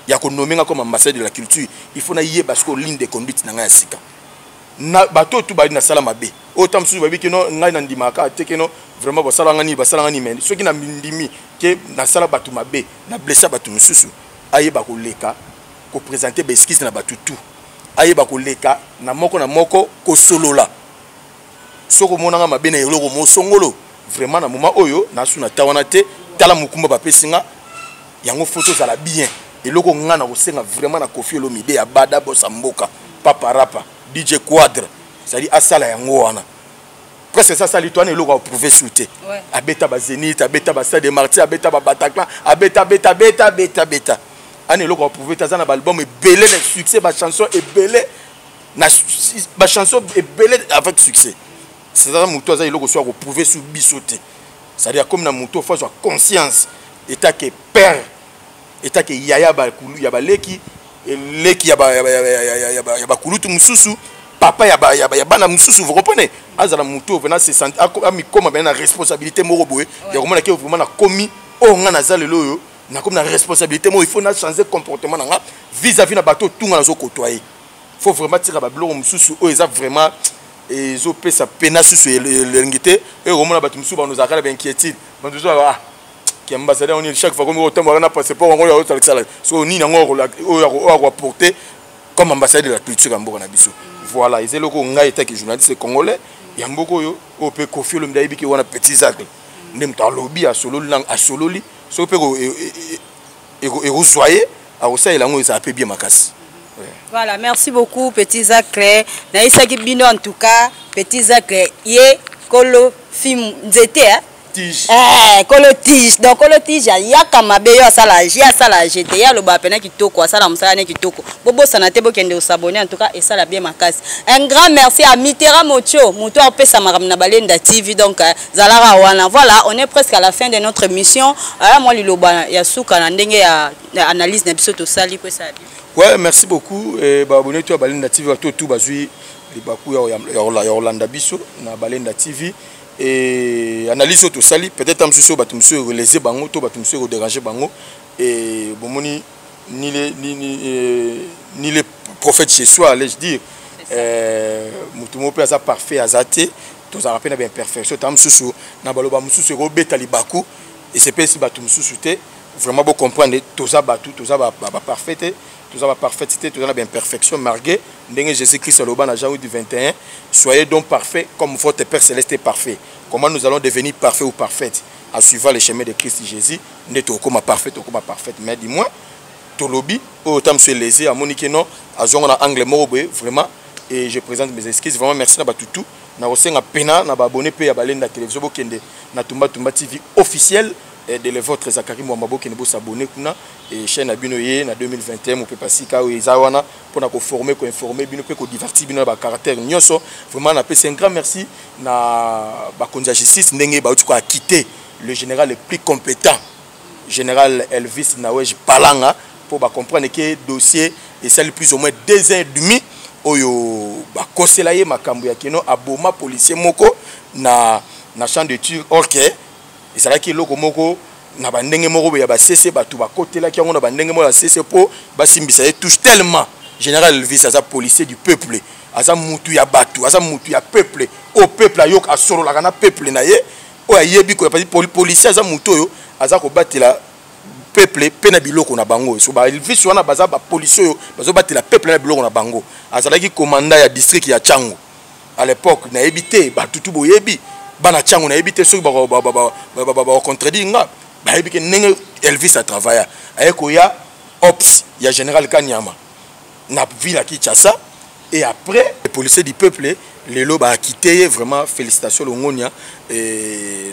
ya konommer nga comme ambassadeur de la culture. Il faut nayeba sikoyo ligne de conduite na ngai ya sika. Na bato oyo tu bali nasala mabe, oyo ta mosusu bayebi keno ngai nandimaka te, keno vraiment basalanga nini, basalanga nini. Mais soki nandimi ke nasala bato mabe, na blessa bato mosusu, ayeba koleka koprésenter baexcuses na bato tu, ayeba koleka na moko na moko kosolola. Soki omonanga mabe na eloko mosongolo, vraiment na moment oyo nasu na ta wana te. Tala mokumba bapesi nga yango, faut tozala bien. Eloko nga na kosenga vraiment na Kofi Olomide ya bada bosa mboka, Papa Rapa, DJ Quadre, c'est-à-dire asala yango wana presque ça asali to wana, eloko aprouver su te. Abeta bazénith, abeta bastade des Martyrs, abeta babataclan, abeta, abeta, abeta, abeta, abeta ana eloko aprouver te. Aza na baalbum ebele na succès, bachanson ebele na bachanson ebele avec succès. C'est-à-dire moto aza eloko so akoprouver su biso te. C'est-à-dire comme na moto faut azwa conscience etake père, etake yaya ya baleki, leki ya bakulutu mosusu, papa ya bana mosusu, vous comprenez? Azala moto oyo vraiment amikoma pena na responsabilité moko boye ya komona ke vraiment nakomi oyo nga naza lelo oyo, nakomi na responsabilité moko, il faut na changer comportement na nga vis-à-vis na bato otunga nazokotoye. Faut vraiment tika babiloko mosusu oyo eza vraiment ezopesa pena susu elengi te. Oyo komona bato mosusu banozalaka na bainquiétude, bato mosusu, ah, ki ambassadeur nini, chaque fois komi otambolaka na passeport yango oyo azotalakisala so nini yango oyo akoapporter comme ambassadeur de la culture ya mboka na biso. Voilà, eza eloko ngai etaki journaliste congolais ya mboka oyo, oyo mpe Kofi Olomide ayebi ke wana petit Zacle nde moto alobi, asololi, asololi. Soki mpe ekozwa ye, akosalela yango, ezala mpe bien makasi. Voilà, merci beaucoup petit Zacle. Nayebisaki bino, en tout cas petit Zacle ye kolo film nzete, hein? Tige. Kolo tige. Donc kolo tige ayaka mabe, yo asala ye, asala je te, ye alobaka pena kitoko, asala mosala ne kitoko. Bobosana te, bokende osabonner. En tout cas esala bien makasi. Un grand merci à Mitera Mocho, moto apesa makambo na Balenda TV. Donc zalaka wana. Voilà, on est presque à la fin de notre émission. Aya mwa liloba ya suka na ndenge ya analyse na biso tosali po esala bien. Ouais, merci beaucoup. Baabonné to ya Balenda TV, bato tu bazwi libaku ya kolanda biso na Balenda TV et analyse oyo tosali, peut-être mosusu oyo bato mosusu ekolese bango to bato mosusu ekodéranger bango. Et bomoni, ni les prophètes chez soi, allais-je dire, motu moko mpe aza parfait aza te. Tozalaka mpe na baimperfection. Ta mosusu na baloba mosusu ekobeta libaku, esepelisi bato mosusu te. Vraiment bocomprendre, toza bato, toza baparfait te, toza baparfait te, toza na baimperfection. Malgré ndenge Jésus Christ aloba na Jean 8 21: "Soyez donc parfaits comme votre Père céleste est parfait." Comment nous allons devenir parfaits ou parfaites? En suivant le chemin de Christ Jésus nde tokokoma parfait, tokokoma parfaite. Mais du moins tolobi oyo ta mosu elese, amoni ke non, azwango na angle moko boye vraiment, et je présente mes excuses vraiment. Merci na batutu. Na kosenga pena na baabonné mpe ya Balenda Télévision, bokende na Tumba Tumba TV officiel de le votre Zakari Mwamba, bokende bosabonner kuna et chaîne na bino ye na 2021 mopepa sika oyo eza wana mpona koformer, koinformer bino mpe kodivertir bino na bacaractère nyonso. Vraiment napesi un grand merci na bakonzi ya justice ndenge bauti koacquitter le général le plus compétent, général Elvis Nawej Palanga, mpo bacomprendre ke dossier esali plus ou moins 2 ans et demi oyo bakosela ye makambo ya keno aboma policier moko na champ de tir. Or ke ezalaki eloko moko na bandenge moko boye ya basese, bato bakotelaki yango na bandenge moko ya sese mpo basimbisa ye touche. Tellement général Elvis aza policier du peuple, aza mutu ya bato, aza mutu ya peuple oyo peuple ayoka, asololaka na peuple na ye, oyo ayebi koya. Policier aza mutu oyo aza kobatela peuple mpe na biloko na bango. So baelvis wana baza bapolicier oyo bazobatela peuple na biloko na bango. Azalaki commandant ya district ya Tshangu à l'époque. Nayebi te, batutu boyebi bana Tshangu, nayebi te soki bakocontredire nga, bayebi ke ndenge Elvis atravailla, aye koya ops ya général Kanyama na ville ya Kinshasa et après les policiers du peuple lelo baacquitter ye. Vraiment félicitations, longonia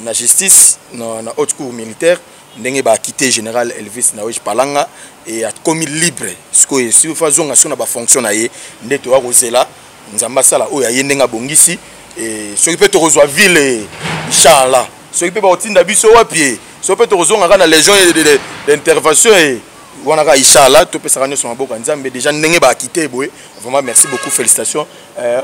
na justice, na haute cour militaire, ndenge baacquitter général Elvis Nawej Palanga et akomi libre. Sikoyo soki azonga so na bafonction na ye nde toya kozela Nzambe asala oyo aye ndenge abongisi. Soki mpe tokozwa ville, inchallah, soki mpe bakotinda biso wapi ye, soki mpe tokozonga kaka na légion d'intervention e wana kaka, inchallah, topesaka nyonso maboko ya Nzambe. Déjà ndenge baacquitter boye, vraiment merci beaucoup, félicitations,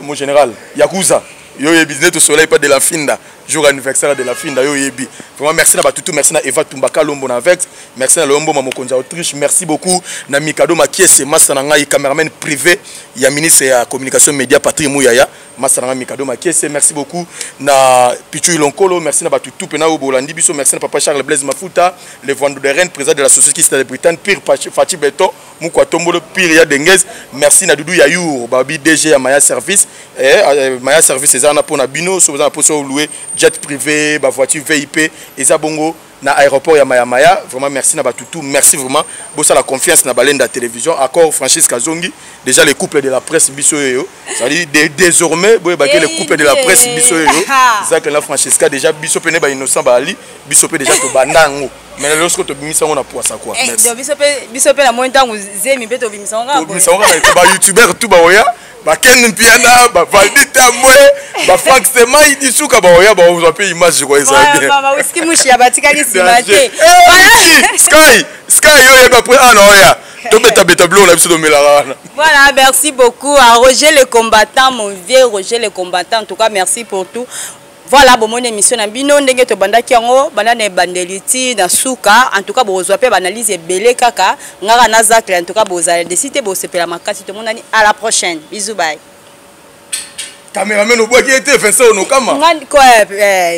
mon général Yakuza. Yo yebi nde tosolai pa de la Finda, jour anniversaire de la Finda, yo yebi. Vraiment merci na batutu, merci na Eva Tumbaka Lombo na Vex, merci na Lombo ma mokonzi ya Autriche, merci beaucoup na Mikado Makiese, masta na ngai cameraman privé ya ministre ya communication média Patrick Muyaya, masta na ngai Mikado Makiese, merci beaucoup na Pichu Ilonkolo, merci na batutu pe na oyo bolandi biso, merci na papa Charles Blaise Mafuta, le Vandou de Rennes, président de la société de Bretagne, Pire Fachi Beton, Mukwa Tombolo, Pire ya Dengez, merci na Doudou Yayour, babi DG ya Maya Service. Maya Service eza wana mpona bino soki oza na mposa oloue jet privé, bavoiture VIP, eza bongo na aéroport ya Maya Maya. Vraiment merci na batutu, merci vraiment bosala confiance na Balenda Télévision. Accord Francis Kazongi, déjà le couple de la presse biso oyo, c'est-à-dire désormais boyebaki le couple de la presse biso oyo, Zach na Francisca, déjà biso pene ba innocent baali biso mpe déjà tobanda yango, mais lelo soki tobimisa yango na poisa quoi. Eh, merci. Donc biso mpe na moi ntango zemi mpe tobimisa yango kaka boye. Tobimisa yango kaka, ba youtubeur tout baoya, bakende Mpiana, bavaldi Tambwe, bafrank Semai disuka, baoya baozwa mpe image kwa eza bien. Mama Whisky Mushi ya batikali nsima te. Eh, Sky Sky, yo oyebi après ana oya tobetabeta biloko na biso tomelaka wana. Voilà, merci beaucoup à Roger le combattant, mon vieux Roger le combattant. En tout cas, merci pour tout. Voilà, bomoni émission na bino ndenge tobandaki yango, banda na ebandeli ti na suka. En tout cas, bozwa pe banalyse ebele kaka ngaka na Zacle. En tout cas, bozala desi te, bosepela makasi. Tomonani à la prochaine. Bisous, bye. Cameraman obwaki ye te, Vincent Onokama. Ngani ko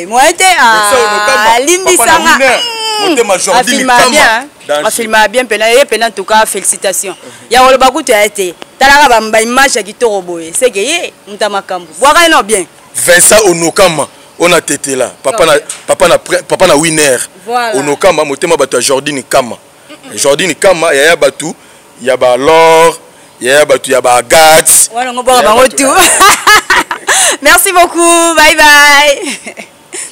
moyen te. Vincent Onokama. Alimbisanga. Motema Jordi Afilma Likama. bien. Danger. Afilma bien pena ye pena, en tout cas félicitations. Ya koloba kutu ya te. Talaka ba image ya kitoko boye. C'est que ye muta makambo. Bwaka no bien. Vincent Onokama ona tetela papa na papa na winner. Voilà. Onokama motema bato ya Jordi Kama. Jordi Kama yaya bato ya ba Lor, yaya bato ya ba Agathe. Wana ngo bwaka bango tout. Merci beaucoup. Bye bye.